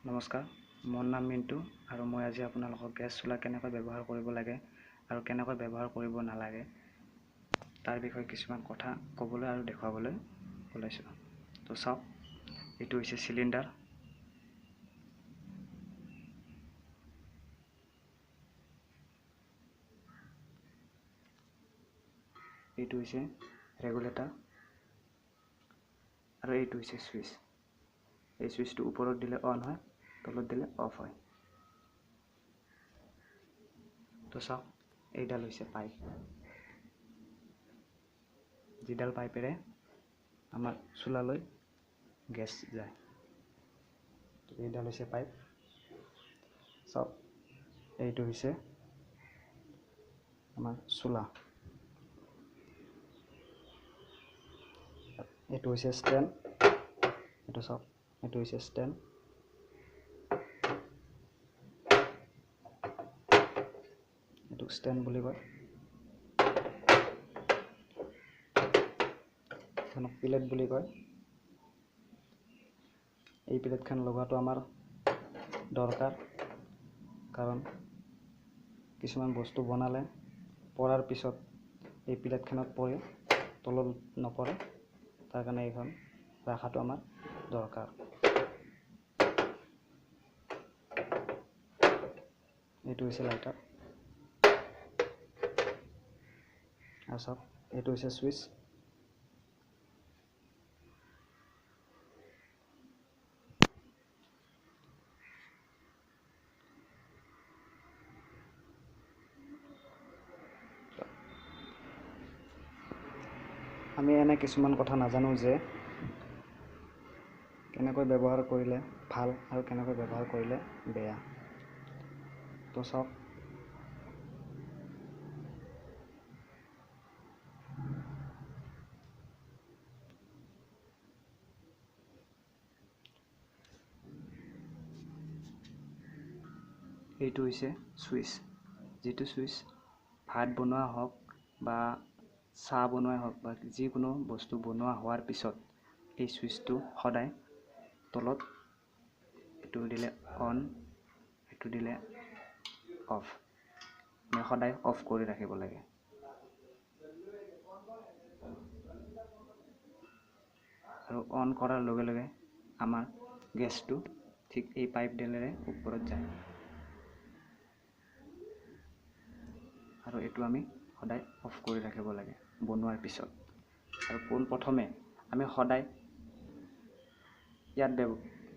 নমস্কাৰ, মোৰ নাম মিণ্টু আৰু মই আজি আপোনালোকক গেছ চুলা কেনেকৈ ব্যৱহাৰ কৰিব লাগে আৰু কেনেকৈ ব্যৱহাৰ কৰিব নালাগে তাৰ বিষয়ে কিছুমান কথা ক'বলৈ আৰু দেখুৱাবলৈ ওলাইছোঁ। তো চাওক, এইটো হৈছে চিলিণ্ডাৰ। এইটো হৈছে ৰেগুলেটৰ আৰু এইটো হৈছে ছুইচ। এই ছুইচটো ওপৰত দিলে অন হয়, তলত দিলে অফ হয়। তো চাওক, এইডাল হৈছে পাইপ, যিডাল পাইপেৰে আমাৰ চুলালৈ গেছ যায়। এইডাল হৈছে পাইপ। চাওক, এইটো হৈছে আমাৰ চুলা, এইটো হৈছে ষ্টেণ্ড। এইটো চাওক, এইটো হৈছে ষ্টেণ্ড। এইটোক ষ্টেণ্ড বুলি কয়। এইখনক প্লেট বুলি কয়। এই প্লেটখন লগোৱাটো আমাৰ দৰকাৰ, কাৰণ কিছুমান বস্তু বনালে পৰাৰ পিছত এই প্লেটখনত পৰি তলত নপৰে, তাৰ কাৰণে এইখন ৰখাটো আমাৰ দৰকাৰ। এইটো হৈছে লাইটাৰ। আৰু চাওক, এইটো হৈছে ছুইচ। আমি এনে কিছুমান কথা নাজানো যে কেনেকৈ ব্যৱহাৰ কৰিলে ভাল আৰু কেনেকৈ ব্যৱহাৰ কৰিলে বেয়া। তো চাওক, এইটো হৈছে ছুইচ, যিটো ছুইচ ভাত বনোৱা হওক বা চাহ বনোৱাই হওক বা যিকোনো বস্তু বনোৱা হোৱাৰ পিছত এই ছুইচটো সদায় তলত এইটো দিলে অন, এইটো দিলে অফ, আমি সদায় অফ কৰি ৰাখিব লাগে। আৰু অন কৰাৰ লগে লগে আমাৰ গেছটো ঠিক এই পাইপডালেৰে ওপৰত যায় আৰু এইটো আমি সদায় অফ কৰি ৰাখিব লাগে বনোৱাৰ পিছত। আৰু পোনপ্ৰথমে আমি সদায়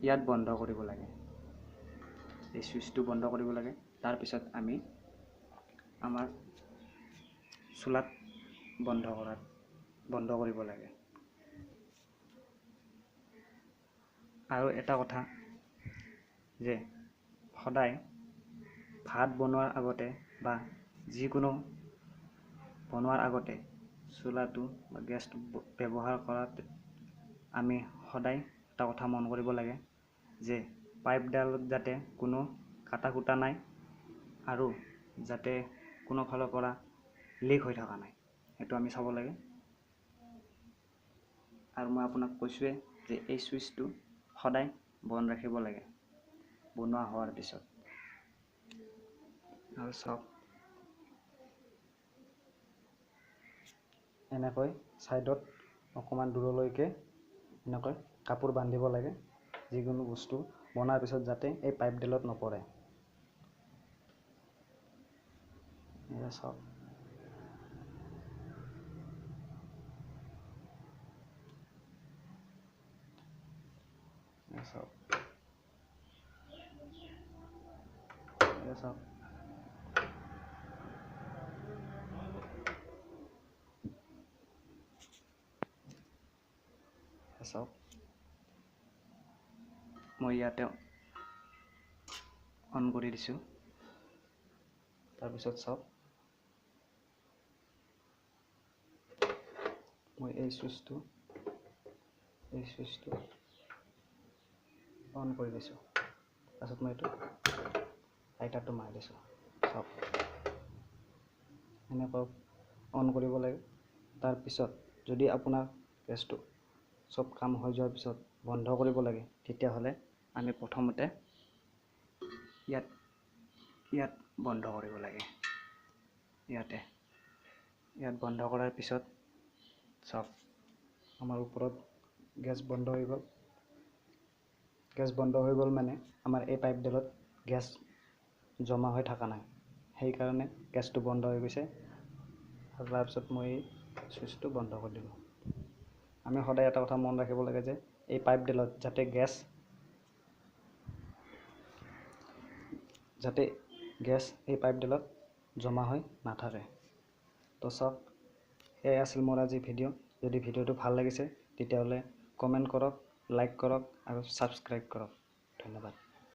ইয়াত বন্ধ কৰিব লাগে, এই ছুইচটো বন্ধ কৰিব লাগে। তাৰপিছত আমি আমাৰ চুলাত বন্ধ কৰিব লাগে। আৰু এটা কথা যে সদায় ভাত বনোৱাৰ আগতে বা যিকোনো বনোৱাৰ আগতে চুলাটো বা গেছটো ব্যৱহাৰ কৰাত আমি সদায় এটা কথা মন কৰিব লাগে যে পাইপডালত যাতে কোনো কাটা কুটা নাই আৰু যাতে কোনো ফালৰ পৰা লিক হৈ থকা নাই, সেইটো আমি চাব লাগে। আৰু মই আপোনাক কৈছোঁৱে যে এই ছুইচটো সদায় বন্ধ ৰাখিব লাগে বনোৱা হোৱাৰ পিছত। আৰু চাওক, এনেকৈ ছাইডত অকণমান দূৰলৈকে এনেকৈ কাপোৰ বান্ধিব লাগে, যিকোনো বস্তু বনোৱাৰ পিছত যাতে এই পাইপডালত নপৰে। এয়া চাওক, এয়া চাওক, এয়া চাওক। চাওক, মই ইয়াতে অন কৰি দিছোঁ। তাৰপিছত চাওক, মই এই ছুইচটো অন কৰি দিছোঁ। তাৰপিছত মই এইটো লাইটাৰটো মাৰি দিছোঁ। চাওক, এনেকৈ অন কৰিব লাগে। তাৰপিছত যদি আপোনাৰ গেছটো চব কাম হৈ যোৱাৰ পিছত বন্ধ কৰিব লাগে, তেতিয়াহ'লে আমি প্ৰথমতে ইয়াত ইয়াত বন্ধ কৰিব লাগে। ইয়াতে ইয়াত বন্ধ কৰাৰ পিছত চাওক, আমাৰ ওপৰত গেছ বন্ধ হৈ গ'ল। গেছ বন্ধ হৈ গ'ল মানে আমাৰ এই পাইপডালত গেছ জমা হৈ থকা নাই, সেইকাৰণে গেছটো বন্ধ হৈ গৈছে। আৰু তাৰপিছত মই এই চুইচটো বন্ধ কৰি দিলোঁ। আমি সদায় এটা কথা মন ৰাখিব লাগে যে এই পাইপডালত যাতে গেছ এই পাইপডালত জমা হৈ নাথাকে। তো চাওক, এয়াই আছিল মোৰ আজি ভিডিঅ'। যদি ভিডিঅ'টো ভাল লাগিছে, তেতিয়াহ'লে কমেণ্ট কৰক, লাইক কৰক আৰু ছাবস্ক্ৰাইব কৰক। ধন্যবাদ।